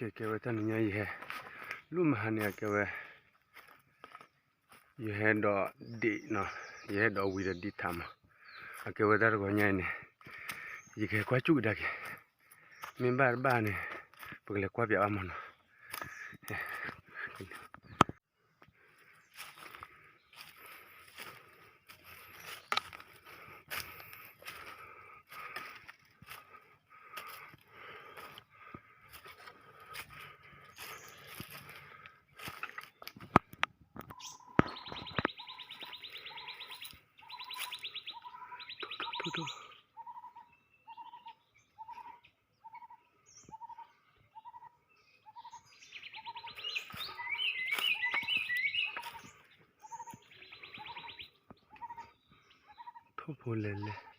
ကဲ ကဲဝဲတၢ်နံၤညါယဟဲ လၢမဟါန့ၣ် အကဲဝဲ ယဟဲဒီးဒ့ၣ်နီၤ, ယဟဲဒီးဝံၤဒီးဒ့ၣ်ထးမး, အကဲဝဲတၢ်တဂီၤညါအံၤန့ၣ် ယကဟဲကွၢ်စူၣ်ကဒါက့ၤ, မ့ၢ်ဘၣ်တဘၣ်န့ၣ် ပကလဲၤကွၢ်ပၠးဘၣ်မးနီၤ. ထိၣ်ဖိလဲၤလဲၤ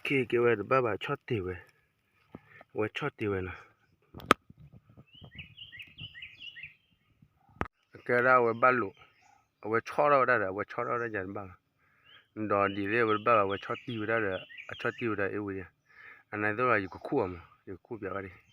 ကဲ ကဲဝဲတဘၣ်ဘၣ် ဆီၣ်တ့ၢ်ဝဲ, အဝဲဆီၣ်တ့ၢ်ဝဲနီၤ. အကဲဒၣ်အဝဲဘၣ်လိာ်, အဝဲဆီၣ်ထီၣ်ဝဲဒၣ်ဒီး အဝဲဆီၣ်ထီၣ်ဝဲဒၣ်ယၤတဘၣ်ဘၣ်, ဒီးဒ်လဲၣ်အဝဲတဘၣ်ဘၣ် အဝဲဆီၣ်တ့ၢ်ဝဲဒၣ်ဒီး အဆီၣ်တ့ၢ်ဝဲဒၣ်အ့ၣ်ဝဲဒၣ်, အနသိးလီၤ ယကခူၣ်အီၤမး ယကခူၣ်ပၠးဘၣ်ဒၣ်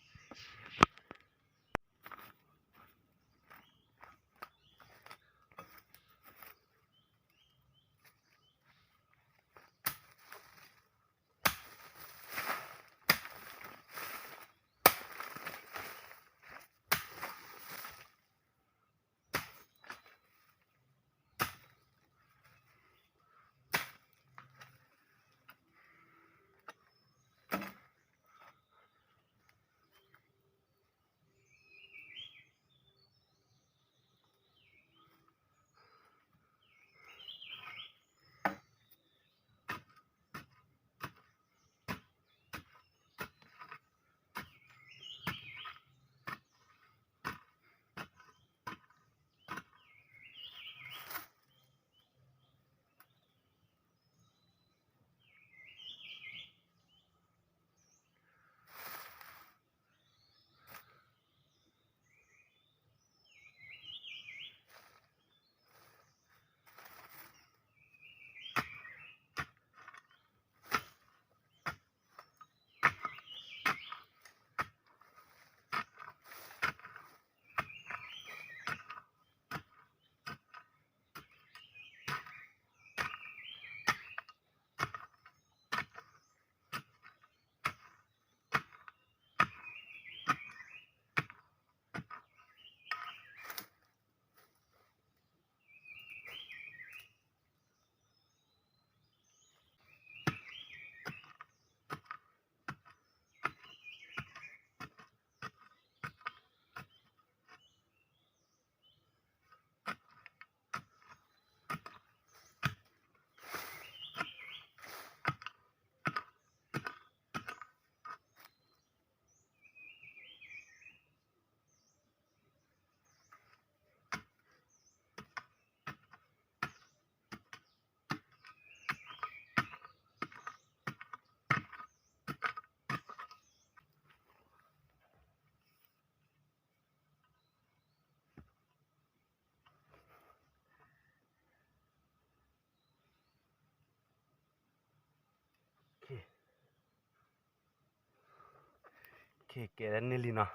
ကဲ ကဲ န့ၢ်လံနီၤ,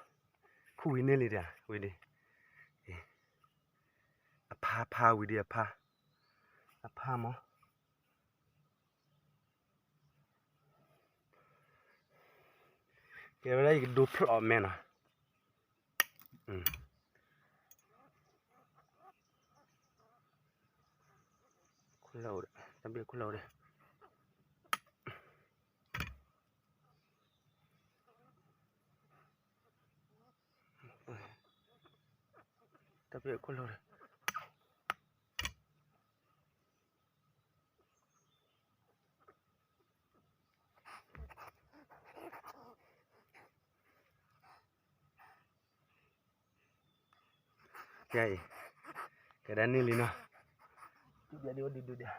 ခူၣ်ဝံၤန့ၢ်လံဒီး ဝံၤဒံး, အဖါဖါဝံၤဒံး အဖါ, အဖါမး, ကဲဝဲဒၣ် ယကဒိဖျီၣ်အီၤမဲနီၤ, ခိၣ်လၢအိၣ်ဒီး တၢ်ဘ့ၣ်ခိၣ်လၢအိၣ်ဒီး ဖဲခိၣ်လိၤဒီး ယအံၤ ကဲဒၣ်န့ၢ်လံနီၤ, ဒုဒၣ်ဒုဒၣ်ဒုဒၣ်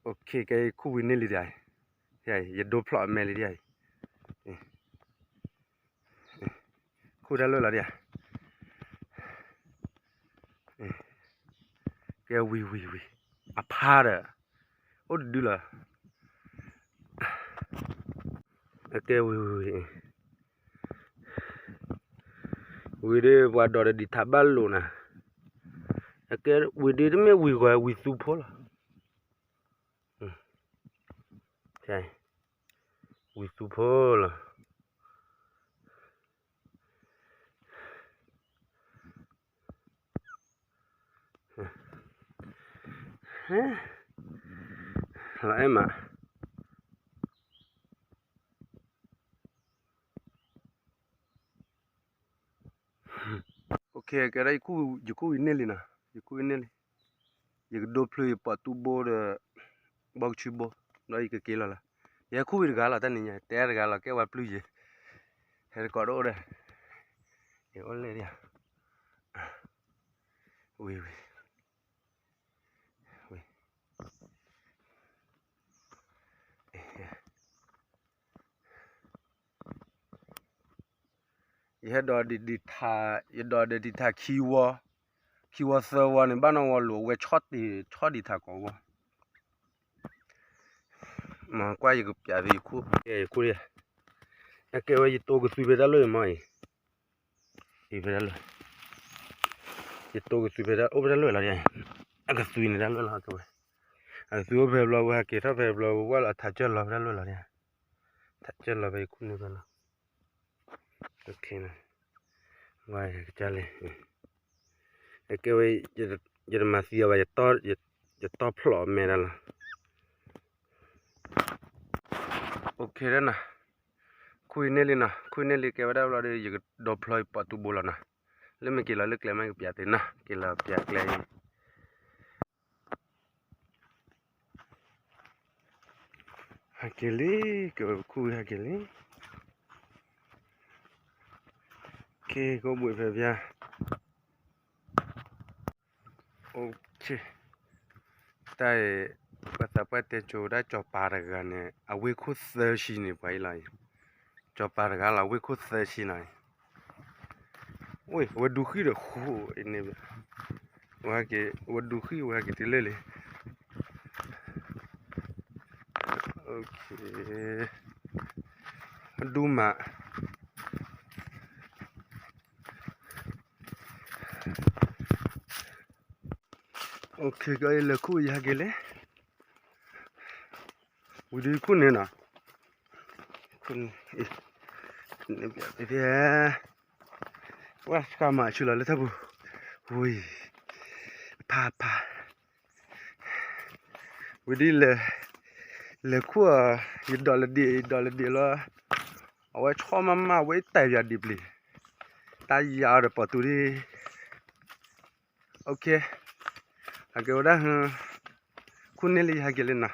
Okay ကဲ ခူၣ်ဝံၤန့ၢ်လံဒ်အံၤ, ယဒိဖျိးအမဲလံဒ်အံၤ, ခူၣ်တၢ်လၢာ်လီၤဒ်အံၤ, ကဲဝံၤဝံၤဝံၤ, အဖါဒီး အိၣ်တဒုလီၤ, ကဲဝံၤဝံၤဝံၤ ဝံၤဒီးပှၤဒိးဒီးဒံးထးဘၣ်လိာ်နၤ, အကဲဝံၤဒီးတမ့ၢ်ဝံၤဂီၤ ဝံၤသူဖိလီၤ, ဝံၤသူဖိလီၤ, လီၤအဲၣ်မး Okay ကဲဒၣ် ယခူၣ်ဝံၤန့ၢ်လံနီၤ, ယခူၣ်ဝံၤန့ၢ်လံ, ယကဒိဖျိယပိာ်တူၢ်ဘိဒီး ဘီကဆူဘိ, ဒီးယကက့ၤလီၤလီၤ, ယဟဲခူၣ်ဝံၤတဂၤလီၤ တၢ်နံၤညါ တဲတဂၤလီၤ ကဲဝဲပျုၢ်ယဲ, ဟဲတကိးတအိၣ်ဒီး, ယအိၣ်လဲၣ်ဒ်, ဝံၤဝံၤ ဝံၤ ယဟဲဒိးဒံးထး, ယဒိးဒံးထးခံဝီ, ခံဝီသၢဝီန့ၣ် ဘၣ်နီၣ်ဝီလိာ်ဝဲဆီၣ်တ့ၢ် ဆီၣ်ဒံးထးကိးဝီ, မ့ၢ်ကွၢ်ယကပျးသုယခူၣ်, ယခူၣ်, အကဲဝဲယတိကသွံဖဲတၢ်လၢာ်မ့ၢ်အံၤ အံၤဖဲဒၣ်လၢာ်, ယတိကသွံဖဲဒၣ်အိၣ်ဖဲဒၣ်လၢာ်လီၤ, အကသွံန့ၣ်ဒၣ်လၢာ်လီၤ, အကဲဝဲ, အကသွံအိၣ်ဖဲဘျီ ဝဲဟဲက့ၤထီၣ်ဖဲဘျီ ဝဲဝဲလီၤထးကၢၢ်လီၤဖဲဒၣ်လၢာ်လီၤ, ထးကၢၢ်လီၤဖဲယခူၣ်န့ၢ်ဖဲလီၤ, ဝဲကစၢ်လဲၣ်, အကဲဝဲ, ယတမၤသံအီၤဘၣ်, ယတီဖျိးအမဲဒၣ်လီၤ. Okay ဒၣ်နီၤ, ခူၣ်အံၤန့ၢ်လံနီၤ, ခူၣ်အံၤန့ၢ်လံ ကဲဝဲဒၣ်ဘျီဒီး ယကဒိဖျိပိာ်တူၢ်ဘိလီၤနီၤ, လၢမ့ၢ်က့ၤလီၤလၢကျဲမ့ၢ်ကပျးသုနီၤ, က့ၤလီၤပျးကျဲအံၤ ဟဲက့ၤလံ, ကဲဝဲပခူၣ်ဝံၤဟဲက့ၤလံ, က့ၤကိးဘှံးဖဲဖျါ Okay, တၢ်အံၤ, ပှၤသးပှၢ်တဲကၠိဒၣ်ကၠီၤပၤတဂၤန့ၣ် အဝ့ၢ်ခိၣ်သၢဆံန့ၣ် ပှၤအံၤလီၤအံၤ, ကၠီၤပၤတဂၤလီၤ အဝ့ၢ်ခိၣ်သၢဆံလီၤအံၤ, ဝဲဒူဃံၣ်ဒီးဃိန့ၣ်, ဝဲက့ၤ ဝဲဒူဃံၣ် ဝဲက့ၤတုၤလၢလံ, Okay, ဒူမး Okay ကဲ လဲၤခူၣ်ယဟဲက့ၤလဲၣ်, ဝံၤဒုခူၣ်န့ၣ်နီၤ, ဝဲဆှၢမၤဆူလီၤလၢတၢ်ပူၤ, ဝံၤ, ဖးဖး ဝံၤဒ်လဲၣ်, လဲၤခူၣ်အီၤ, ယဒိးလၢဒံး ယဒိးလၢဒံးလီၤ, အဝဲဆီမးမး ဝဲတၢ်ယၤဒံးပျံၤ, တၢ်ယၤအီၤဒီးပိာ်တူၢ်ဒံး, Okay, အကဲဝဲဒၣ်, ခူၣ်န့ၢ်လံ ယဟဲက့ၤလံနီၤ,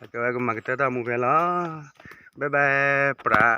အကဲဝဲကမၤကတၢၢ်တၢ်မူဖဲလီၤ, bye bye ပြး